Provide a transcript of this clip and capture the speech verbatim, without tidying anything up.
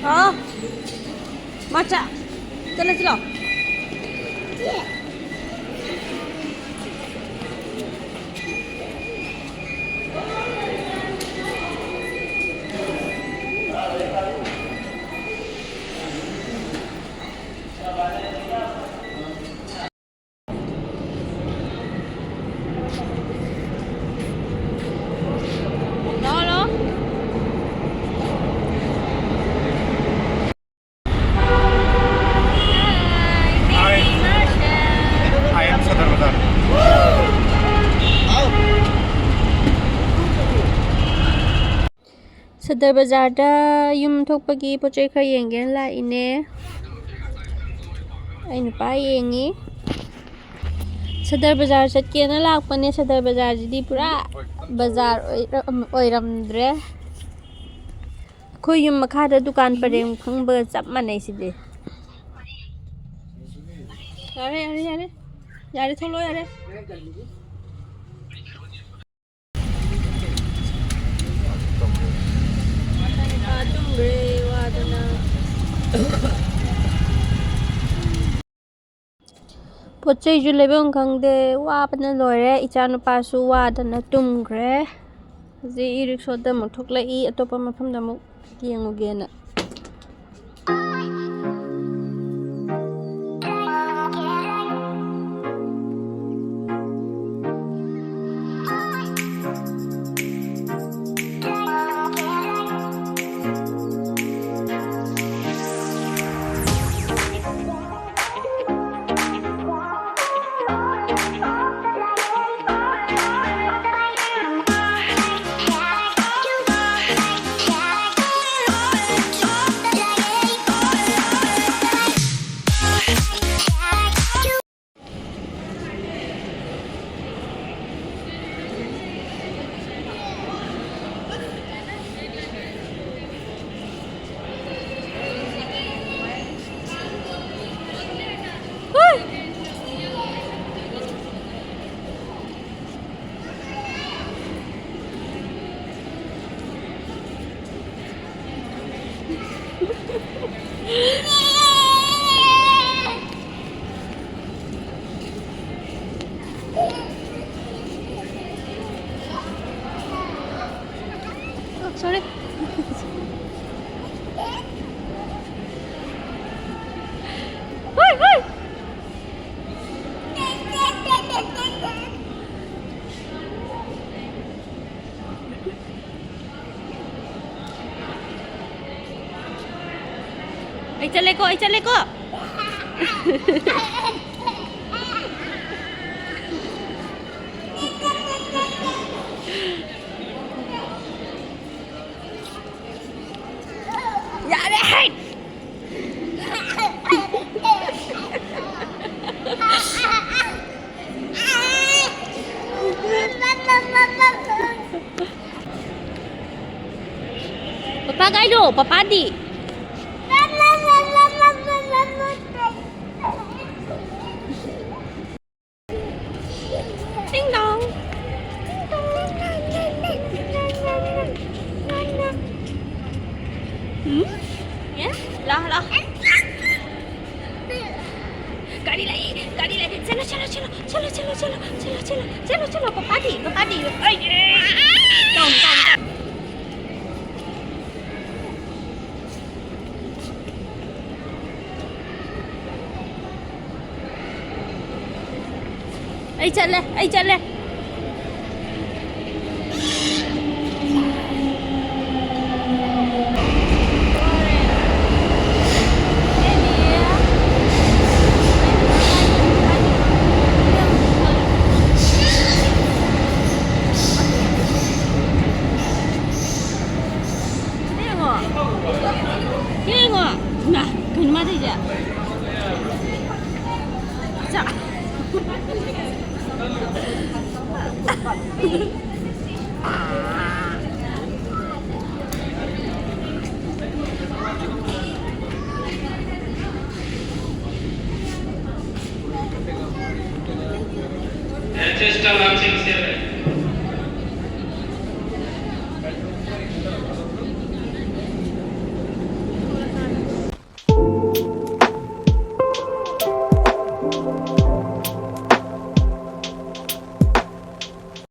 ꯍꯥꯎ, ꯃꯆꯥ, ꯆꯠꯂꯁꯤ ꯂꯥꯎ꯫ Hello, hello. Hi. I am Sadar Bazar. Sadar ꯕꯖꯥꯔꯗ ꯌꯨꯝ ꯊꯣꯛꯄꯒꯤ ꯄꯣꯠ ꯆꯩ ꯈꯔ ꯌꯦꯡꯒꯦꯅ ꯂꯥꯛꯏꯅꯦ꯫ ꯑꯩ ꯅꯨꯄꯥ ꯌꯦꯡꯉꯤ꯫ ꯁꯗꯔ ꯕꯖꯥꯔ ꯆꯠꯀꯦꯅ ꯂꯥꯛꯄꯅꯦ꯫ ꯁꯗꯔ ꯕꯖꯥꯔꯁꯤꯗꯤ ꯄꯨꯔꯥ ꯕꯖꯥꯔ ꯑꯣꯏꯔꯝ-, ꯑꯣꯏꯔꯝꯗ꯭ꯔꯦ꯫ ꯑꯩꯈꯣꯏ ꯌꯨꯝ ꯃꯈꯥꯗ ꯗꯨꯀꯥꯟ ꯄꯔꯦꯡ ꯐꯝꯕꯒ ꯆꯞ ꯃꯥꯟꯅꯩ ꯁꯤꯗꯤ꯫ ꯌꯥꯔꯦ, ꯌꯥꯔꯦ, ꯌꯥꯔꯦ꯫ ꯌꯥꯔꯦ, ꯊꯣꯛꯂꯛꯑꯣ, ꯌꯥꯔꯦ꯫ ꯏꯆꯥꯅꯨꯄꯥ ꯇꯨꯝꯈ꯭ꯔꯦ ꯋꯥꯗꯅ꯫ ꯄꯣꯠ ꯆꯩꯁꯨ ꯂꯩꯐꯝ ꯈꯪꯗꯦ, ꯋꯥꯕꯅ ꯂꯣꯏꯔꯦ꯫ ꯏꯆꯥꯅꯨꯄꯥꯁꯨ ꯋꯥꯗꯅ ꯇꯨꯝꯈ꯭ꯔꯦ꯫ ꯍꯧꯖꯤꯛ ꯏ ꯔꯤꯛꯁꯣꯗ ꯑꯃꯨꯛ ꯊꯣꯛꯂꯛꯏ, ꯑꯇꯣꯞꯄ ꯃꯐꯝꯗ ꯑꯃꯨꯛ ꯌꯦꯡꯉꯨꯒꯦꯅ꯫ Oh, sorry. Hoy, hoy! ꯑꯩ ꯆꯠꯂꯦꯀꯣ, ꯑꯩ ꯆꯠꯂꯦꯀꯣ꯫ ꯌꯥꯔꯦ ꯍꯩ! ꯄꯄꯥ ꯀꯥꯏꯗꯣ? ꯄꯄꯥꯗꯤ? ꯇꯤꯡ ꯇꯣꯡ꯫ ꯇꯤꯡ ꯇꯣꯡ꯫ ꯎꯝ? ꯌꯦ? ꯂꯥ, ꯂꯥ꯫ ꯒꯥꯔꯤ ꯂꯥꯛꯏ, ꯒꯥꯔꯤ ꯂꯥꯛꯏ꯫ ꯆꯠꯂꯣ, ꯆꯠꯂꯣ, ꯆꯠꯂꯣ꯫ ꯆꯠꯂꯣ, ꯆꯠꯂꯣ, ꯆꯠꯂꯣ꯫ ꯄꯄꯥꯗꯤ, ꯄꯄꯥꯗꯤ꯫ ꯑꯩ, ꯑꯦ꯫ ꯇꯣꯡ, ꯇꯣꯡ, ꯇꯣꯡ꯫ ꯑꯩ ꯆꯠꯂꯦ, ꯑꯩ ꯆꯠꯂꯦ꯫ ꯌꯦꯡꯉꯣ꯫ ꯌꯦꯡꯉꯣ꯫ ꯏꯃꯥ, ꯀꯩꯅꯣ ꯃꯥ ꯇꯧꯔꯤꯁꯦ? ꯆꯥ-, Manchester Lancing Seven.